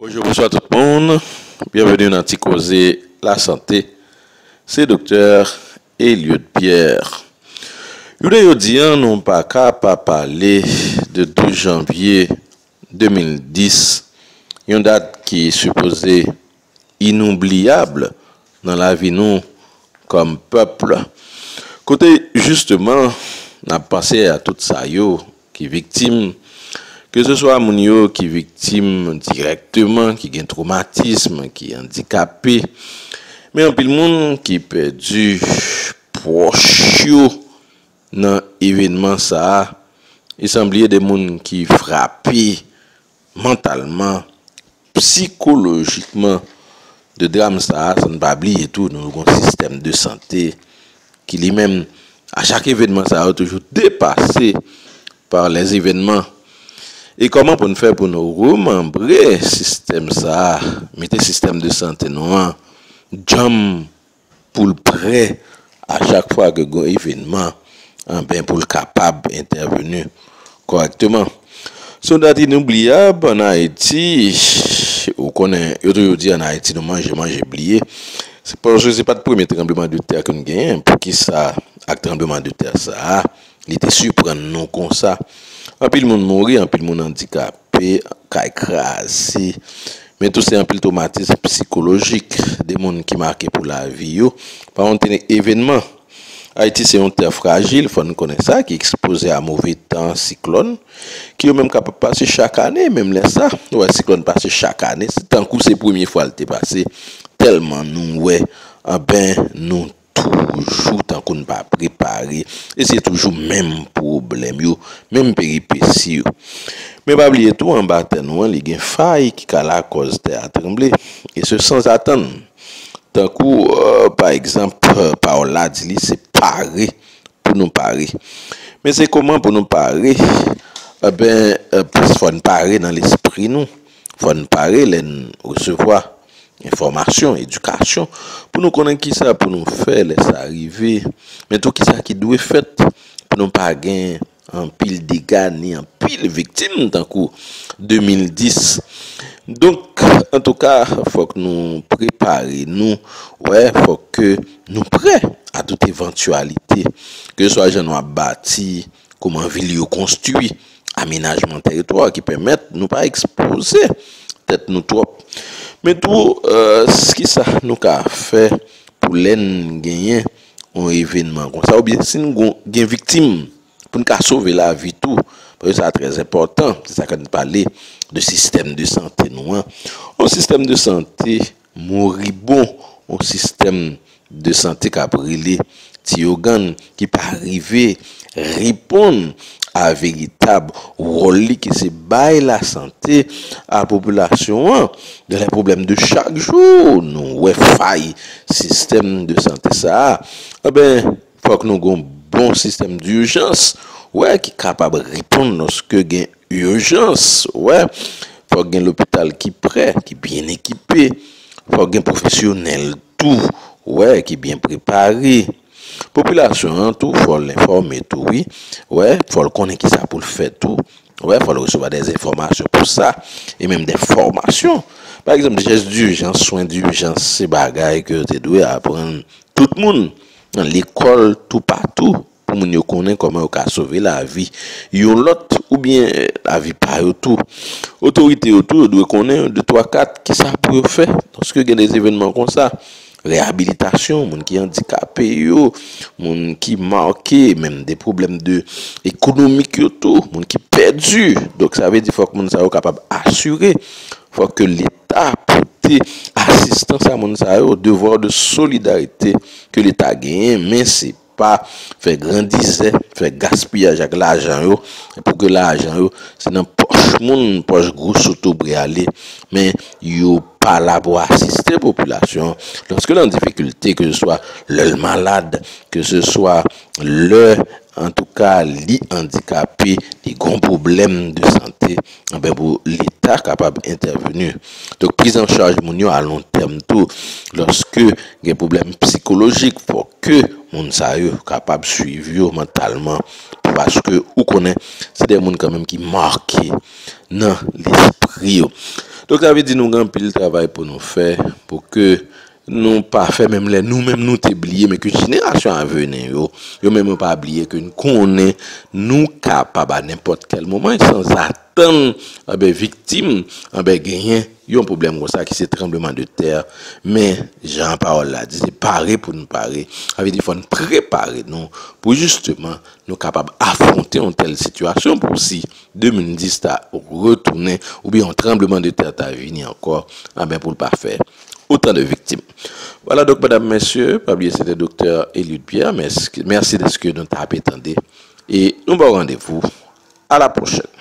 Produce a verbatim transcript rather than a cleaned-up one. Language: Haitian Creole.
Bonjou, bonswa tout moun. Byenveni nan Ti Koze Lasante. Se Doktè Eliot Pierre. Jounen jodi a, nou pa ka pa pale de douz janvye de mil dis, yon dat ki sipoze inoubliyab nan lavi nou kòm pèp. Kote, jisteman, n ap panse a tout sa yo ki viktim, keseswa moun yo ki viktim dirèkteman, ki gen twomatis, ki andikape, men anpil moun ki pèdi pwòch yo nan evènman sa a, e san bliye de moun ki frape mantalman, sikolojikman de dram sa a, san n pa bliye tou, nou gen yon sistèm de sante ki li menm, a chak evènman sa yo toujou depase pa lèzevènman. E kòman pou n fè pou nou remanbre sistèm sa a, mete sistèm de sante nou an djanm pou l prè a chak fwa ke gen evènman, anben, pou l kapab entèveni kòrèkteman. Se yon dat inoubliyab ann Ayiti. Ou konnen, yo toujou di ann Ayiti, nou manje, manje, bliye. Se paske se pa t premye tranblemanntè ke n genyen. Poukisa ak tranblemanntè sa a, li te siprann nou konsa? Anpil moun mouri, anpil moun andikape, kay kraze. Men tou se anpil twomatis sikolojik, de moun ki make pou lavi yo pa yon evènman. Ayiti se yon tè frajil, fò n konnen sa, ki ekspoze a move tan, siklòn, ki yo menm kapab pase chak ane, menm lè sa, ou wè siklòn pase chak ane, se tankou se premye fwa l te pase, tèlman nou wè, anben, nou toujou tankou n pa prepare, e se toujou menm pwoblèm yo, menm peripesi yo. Men pa bliye tou, anba tè nou an, li gen fay ki ka lakòz tè a tranble, e se sanzatann. Tankou, euh, pa egzanp, euh, pawòl la di li, se pare pou nou pare. Men se kòman pou nou pare? Enben, euh, fò n pare nan lespri nou. Fò n pare lè n resevwa enfòmasyon, edikasyon, pou nou konnen kisa pou nou fè lè sa rive. Men tou kisa ki dwe fèt pou nou pa gen anpil dega, ni anpil viktim tankou de mil dis. Donk, antouka, fòk nou prepare nou, wè, fòk ke nou prè a tout evantyalite, keseswa jan nou ap bati, kòman vil yo konstwi, amenajman tèritwa ki pèmèt nou pa ekspoze tèt nou twòp. Men tou, euh, kisa nou ka fè pou lè n genyen yon evènman konsa, oubyen si n gon- gen viktim, pou n ka sove lavi tou, paske sa trè enpòtan, se sa ke n pale de sistèm de sante nou an. Yon sistèm de sante moribon, yon sistèm de sante k ap rele tiyogann, ki pa rive reponn a veritab wòl li, ki se bay lasante a popilasyon an. Dans les problèmes de chaque jour, nou wè fay sistèm de sante sa a. Enben, fòk nou gen yon bon sistèm dijans, wè, ki kapab reponn lòske gen ijans, wè. Fòk gen lopital ki prè, ki byen ekipe. Fòk gen pwofesyonèl tou, wè, ki byen prepare. Popilasyon an tou, fò l enfòme tou, wi. Wè, fò l konnen kisa pou l fè tou. Wè, fò l resevwa de enfòmasyon pou sa, e menm de fòmasyon. Pa egzanp, jès dijans, swen dijans, se bagay ke yo te dwe aprann tout moun, nan lekòl, toupatou, pou moun yo konnen kòman yo ka sove lavi yon lòt oubyen lavi pa yo tou. Otorite yo tou, yo dwe konnen de twa kat kisa pou yo fè lòske gen de evènman konsa. Reyabilitasyon, moun ki andikape yo, moun ki make, menm de pwoblèm de ekonomik yo tou, moun ki pèdi. Donk, sa vle di fòk moun sa yo kapab asire, fòk ke Leta pote asistans a moun sa yo, devwa de solidarite ke Leta genyen, men se pa fè grandizè, fè gaspiyaj ak lajan yo, pou ke lajan yo, se nan pòch moun, pòch gwo sotobre ale, men yo pa la pou asiste popilasyon an lòske l an difikilte, ke se swa lè l malad, ke se swa lè, antouka, li andikape, li gen yon pwoblèm de sante, enben, pou Leta kapab entèveni. Donk, priz an chaj moun yo a lon tèm tou, lòske gen pwoblèm sikolojik, fòk ke moun sa yo kapab swiv yo mantalman, paske ou konnen, se de moun kanmenm ki make nan lespri yo. Donk, sa vle di nou gen anpil travay pou nou fè, pou ke nou pa fè menm lè nou menm nou te bliye, men ke jenerasyon a vini yo, yo menm yo pa bliye ke nou konnen nou kapab a nenpòt kèl moman, sanzatann, anben, viktim, anben, genyen yon pwoblèm konsa ki se tranbleman de tè. Men, jan pawòl la di, se pare pou nou pare. Sa vle di fò n prepare nou pou jisteman nou kapab afwonte yon tèl sitiyasyon pou si de mil dis ta retounen oubyen yon tranbleman de tè ta vini ankò, anben, pou l pa fè otan de viktim. Vwala, donk, medam, mesye, pa bliye, se te Doktè Eliud Pierre. Mèsi, mèsi dèske nou ta ap tande. E nou ba w randevou a la pwochèn.